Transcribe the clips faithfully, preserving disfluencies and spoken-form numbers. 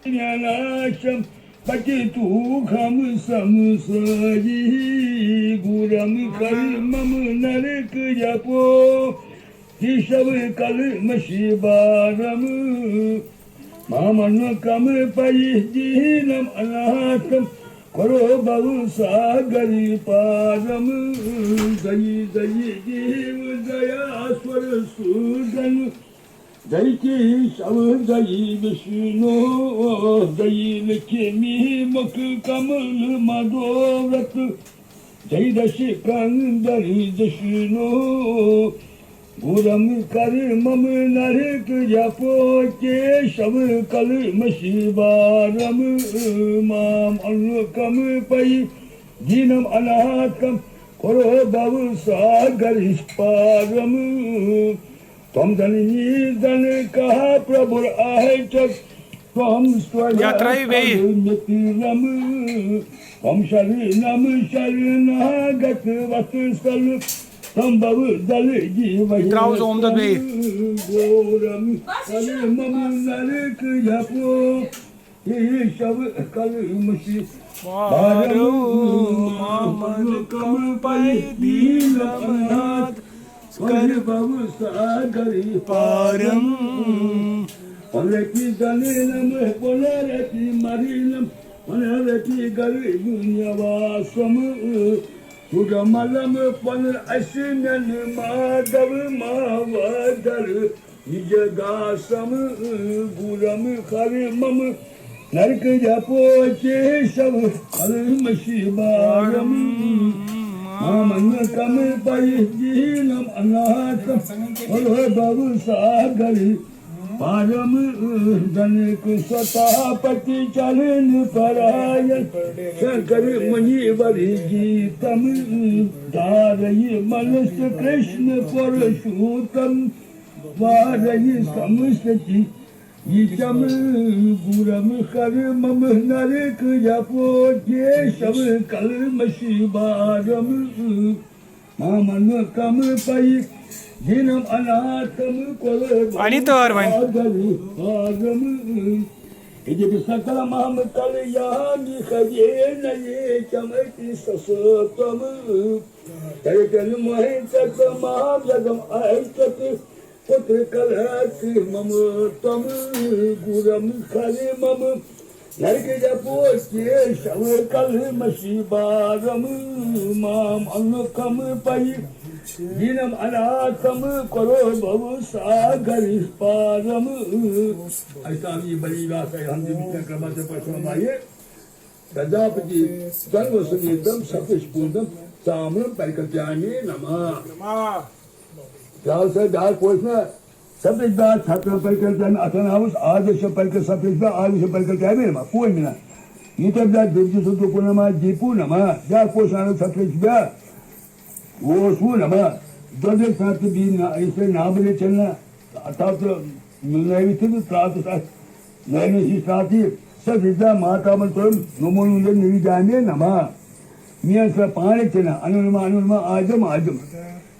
ناشم پتہ تو خم سم ساری گورم کر مم نرک جپو کیشو کل مشی بارم مامن کم پی دینم اناتم کرو بو ساگری پارم دئی دئی دیو دیا سور سودن دئی کیشو دئی وشنو دئی لکھمی مکھ کمل مدورت جئی دش کندری دشنو گورم کر مم نرک جپو کیشو کل مشی بارم مام ان کم پی دینم اناتم کرو بو ساگر پارم تم دن نی دن کہا پربھر آہچت تم سویا یتھ ترٲیِو بیٚیہِ۔ مترم تم شرنم شرناگت وتسل تم بو دل جیو یہِ ترٛاوُس اوم دۄد بیٚیہِ۔ گورم کل مم نرک جپو کیشو کل مشی بارو مامن کم پی دینم اناتم کر بو ساگر پارم پلتی زنینم پلرتی مرینم پلرتی گریب نواسم سوگملم پل اسنن مادو ماودر نج گاسم گورم خر مم نرک جپو کیشو کل مشی بارم مامن کم پی دینم اناتم کرو بو ساگر پارم دنک ستا پتی چرن پراین شنکر منی وری گیتم دارئی منس کرشن پرشوتم وارئی سمستی یچم گورم خر مم نرک جپو کیشو کل مشی بارم مامن کم پی دینم اناتم کل انی تار وۄنۍ۔ آدم آدم یجب سکل مام کل یانی خدی نئی چمتی سسوتم تیتن مہی چت مہا جگم ایچت پتر کلہتی مم تم گورم کھری مم نرک جپو کیشو کل مشی بارم مام ان کم پی دینم اناتم کرو بھو ساگر پارم۔ ایسا بھی بڑی بات ہے، ہم جب اتنا کرما سے پرسن آئیے، گدا پتی جنم سمیتم سپش پوندم سامرم پیکر جانے نما۔ کیٛاہ اوس بیٛاکھ پوش نا؟ سپرِش بیٛاکھ ختم پرکر تمہِ اتھن آوُس، آز چھِ پرکر سپرِش بیٛاکھ، آز چھِ پرکر تمہِ ما پوش مِنا۔ یہِ تہِ بیٛاکھ دِپجہِ سُہ دوٚپُن ما دیٖپوٗ نا ما، بیٛاکھ پوش آنُن سپرِش بیٛاکھ۔ اوس وُ نا ما، دۄدٕکۍ ساتہٕ تہٕ بیٚیہِ نا، یُس تۄہہِ نابٕرِ چھَنہٕ نا، تَتھ تہٕ مِلنٲوِتھ تہٕ ترٛاوتُس اَتھ۔ نٲوِس یہِ ساتھ یہِ، سۄ دِژ مےٚ ماتامن تٔمۍ، نوٚمَن ہُنٛد نِوِ جامے نما۔ میٛٲنۍ سۄ پانہٕ تہِ نہ، اَنُن ما، اَنُن ما، آجم، آجم۔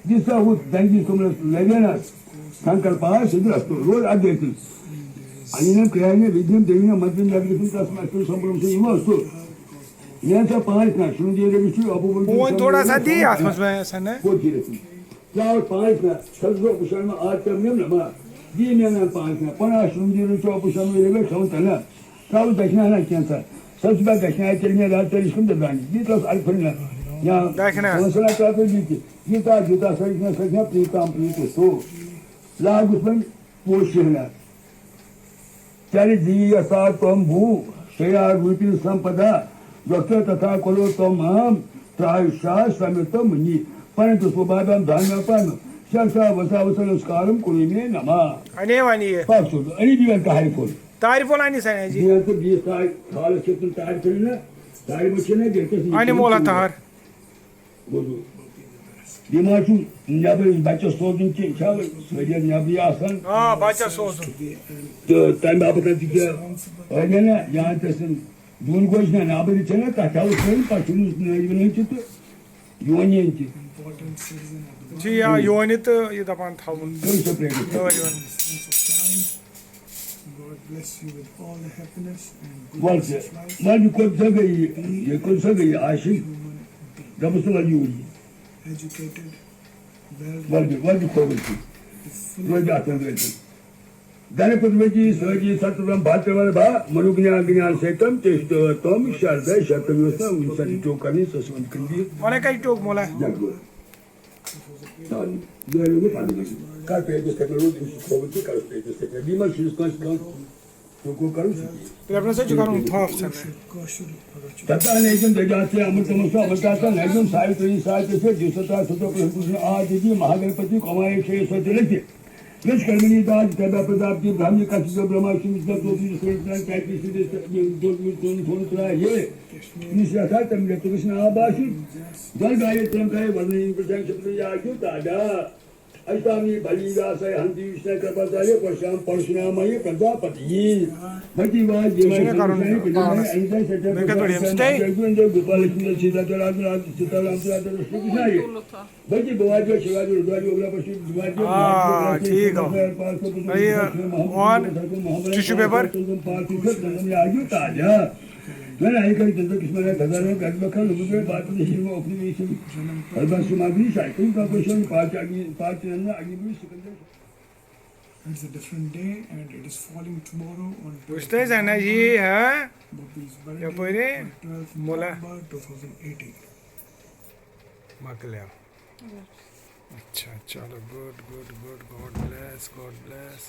دِژ سۄ ہُتھ دنٛگی سُمرس لبینس، سنکل پاس سُہ درس تو، روز اَتھ دٔسۍ۔ اَنِنم کرٛاینہِ، وِدنم، دیوِنم، مدنم، لگنم، تس مستُر سمبرم سُہ یِوان سُہ۔ میٛٲنۍ سۄ پانہٕ تہِ نہ، شُنٛد یہِ رٔمِس چھُ، اَپُز ووٚن تھوڑا سا دی اَتھ منٛز وۄنۍ اَسہِ، نہ؟ کوٚت چھِ رٔسمٕژ؟ ترٛاو پانٛژھ نہ، سَتھ گوٚو پُشان ما آز کیٛاہ نِم نہ ما۔ دی مےٚ نہ پانٛژھ نہ، پناہ چھُنہٕ دی نہٕ چاو پُشان مےٚ رٔبے کھٮ۪وُن تہ نہ۔ ترٛاو دَچھِ نہ نہ کینٛژھا۔ سَتھ چھُ مےٚ دَچھِ نہ تیٚلہِ مےٚ راتھ تیٚلہِ چھُم تہِ دانہِ۔ دی تَس اَلہٕ پھٔلۍ نہ۔ یا دَچھِ نہ۔ پانٛژھ نہ ترٛاو تہٕ دی تہِ۔ یوٗتاہ یوٗتاہ سا یُتھ نہ سا چھِ مےٚ پرٛیٖتام پرٛیٖتُس ہُہ۔ لاگُس وۄنۍ پوشہِ ہنا۔ چرِ دیی یسا تم بھو شیا روپی سمپدا، یوکتہ تتھا کلو تم مام تراہشا سمت منی۔ پرنتو سوبھابیام دھانم پرم شرسا وسا وسا نمسکارم کرومی نمہ۔ انے وانی یہ۔ پاک سوز، انی دیوان کا ہری پھول۔ تاری پھول انی سنے جی۔ دیوان تو بیس تاری، حالت چھتن تاری پھول نا، تاری مچھے نا دیتے سی۔ انی مولا تہار۔ بوزو۔ یہِ ما چھُ نٮ۪برٕ بَچَس سوزُن کینٛہہ، چھا وۄنۍ سٲری نٮ۪برٕے آسان؟ آ، بَچَس سوزُن۔ تہٕ تَمہِ باپَتھ تہِ کیٛاہ؟ أنۍ مےٚ نہ، یا تہِ ٲسِن دیُن گوٚژھ نہ، نٮ۪برٕے چھےٚ نہ، تَتھ تھاوَو تھٲوِتھ، پَتہٕ چھُنہٕ نٲوِتھ نٲوِتھ تہٕ یونین تہِ۔ جی، آ، یونہِ تہٕ یہِ دَپان تھاوُن۔ تُل سا پرٛٲرِتھ۔ نٲوِتھ۔ Bless you with all the happiness and goodness of life. وۄنۍ کوٚت سا گٔیہِ یہِ؟ یہِ کوٚت سا گٔیہِ عاشق؟ Human being. دَپُس تہٕ وۄنۍ یوٗرۍ یہِ. Educated, well وۄنۍ وۄنۍ کھووُر چھُ. full روزِ اَتھ منٛز رٔٹِتھ. دَرِ پُتمٕکی سٲجی سترم بھتر ور بھا منُگنیا گنیا سیتم تِشتو تم شرد شتم یوسا وٕنہِ سا ٹوک کرنی سۄ چھِ وۄنۍ کٕنٛدی. وَنے کَتہِ ٹوک مولا؟ جگہ. کر پیجس تک روز اس کھوبن کی کر پیجس تک بیمار چیز کانٛہہ کانٛہہ تو کو کرو سکتی. پرٛٮ۪فرَنس چھُ کَرُن تھَپھ ژھٮ۪نٕنۍ. تتا نیجم دجاتے امر تمسو امر تاتا نیجم ساوتری ساوتری سے جستا ستا پرشن آ دیدی مہاگرپتی کمائے شے سو دلتی. نشکرمنی داد تدا پرزاپتی براہمی کچھ جو برہما شمس کا دوتی سرتنا چاہتی سدے دوتی سون سون ترا یہ نشیاتا تم جتو کشنا آباشی. جل گائے تم گائے ورنی پرشن شبد یا جو تاجا. اشتامی بلی ویاسے ہنتی وشنا کرپاچاریہ پرشام پرشنامایہ پرجاپتی. بھتی واج ژےٚ چھُے مےٚ کرُن. پنجابی انجا سٹر مےٚ کتھ پٮ۪ٹھ یِم سٹے؟ گوپال لکشمی سیتا ترا ترا سیتا رام ترا ترا شری کشنا یہ. بھتی بواجو شیواجو رجواجو اگلا پشی بواجو آ، ٹھیٖک گوٚو۔ یہِ on tissue paper۔ تاجا. نہ نہ یہ کر جنتا کشمیر ہے گزاروں گز بکر لوگوں میں بات نہیں وہ اپنی نہیں سن. البت سماگری شاید کا کوشن پاچ اگنی پاچ نہ اگنی بھی Sikandar. It's a different day and it is falling tomorrow on وٕچھتہٕ حظ، اَنہِ حظ یی، ہا؟ Bobby's birthday یَپٲرۍ on twelfth مولا۔ November two thousand eighteen. مۄکلیو۔ اچھا، چلو، good, good, good, God bless, God bless.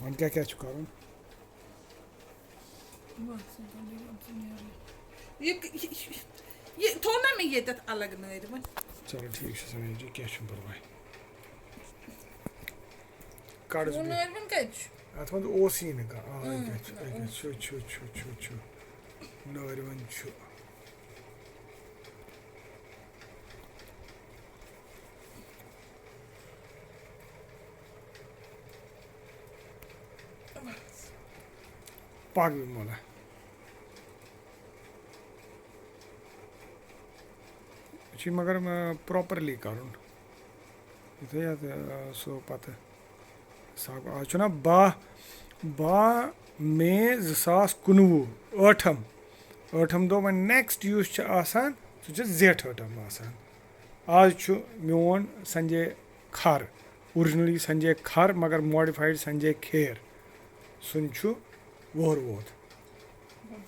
وۄنۍ کیٛاہ کیٛاہ چھُ کَرُن؟ یہِ، یہِ، یہِ، یہِ تھوٚو نا مےٚ ییٚتٮ۪تھ الگ نٲرۍ وۄنۍ۔ چلو ٹھیٖک چھُ، سَمجھ، کینٛہہ چھُنہٕ پَرواے۔ کَڑُس چون بہٕ۔ نٲرۍ وۄنۍ کَتہِ چھُ؟ اَتھ منٛز اوسُے نہٕ کانٛہہ۔ آ، اۭں، اَتہِ چھُ، اَتہِ چھُ، چھُ، چھُ، چھُ، چھُ۔ نٲرۍ وۄنۍ چھُ۔ پَکھ بہٕ مولا۔ یہِ چھُ مگر، آ، properly کَرُن۔ یُتھُے اَتھ، آ، سُہ پَتہٕ صاحب، آز چھُنہ باہ، باہ مے زٕ ساس کُنوُہ، ٲٹھم، ٲٹھم دۄہ۔ وۄنۍ next یُس چھُ آسان، سُہ چھُ زیٹھ ٲٹھم آسان۔ آز چھُ میون سنجے کھر، originally سنجے کھر، مگر modified سنجے کھیر۔ سُہ چھُ وُہُر ووت۔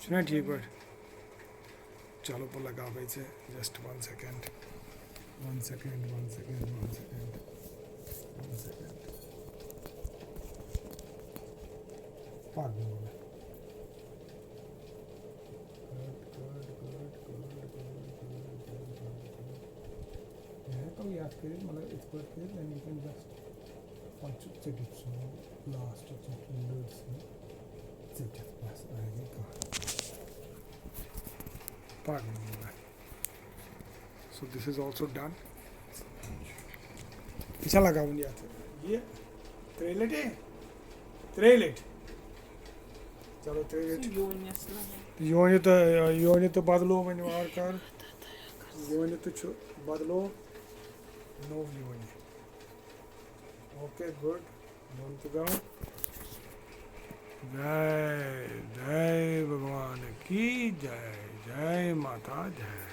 چھُنہ ٹھیٖک پٲٹھۍ؟ چلو، بہٕ لگاوَے ژےٚ just one second. One second, one second, one second, one second. پَکھ برونٛہہ۔ Good, good, good. یہِ ہٮ۪کو یَتھ کٔرِتھ، مطلب، یِتھ پٲٹھۍ کٔرِتھ، then you can just پَتہٕ چھُ ژٔٹِتھ سُہ last یُتھ لٔڑ سُہ ژٔٹِتھ، بَس، آیہِ گٔے کَتھ۔ پَکھ برونٛہہ۔ So this is also done. یہِ چھا لگاوُن یَتھ؟ یہِ ترٛیٚیہِ لَٹہِ؟ ترٛیٚیہِ لَٹہِ۔ چلو، ترٛیٚیہِ لَٹہِ۔ یونہِ تہٕ، یونہِ تہٕ بدلو وۄنۍ وارٕ کارٕ۔ یونہِ تہٕ چھُ بدلو نوٚو یونہِ۔ Okay, good. بۄن تہٕ گوٚو۔ جے، جے بھگوان کی جے، جے ماتا جے۔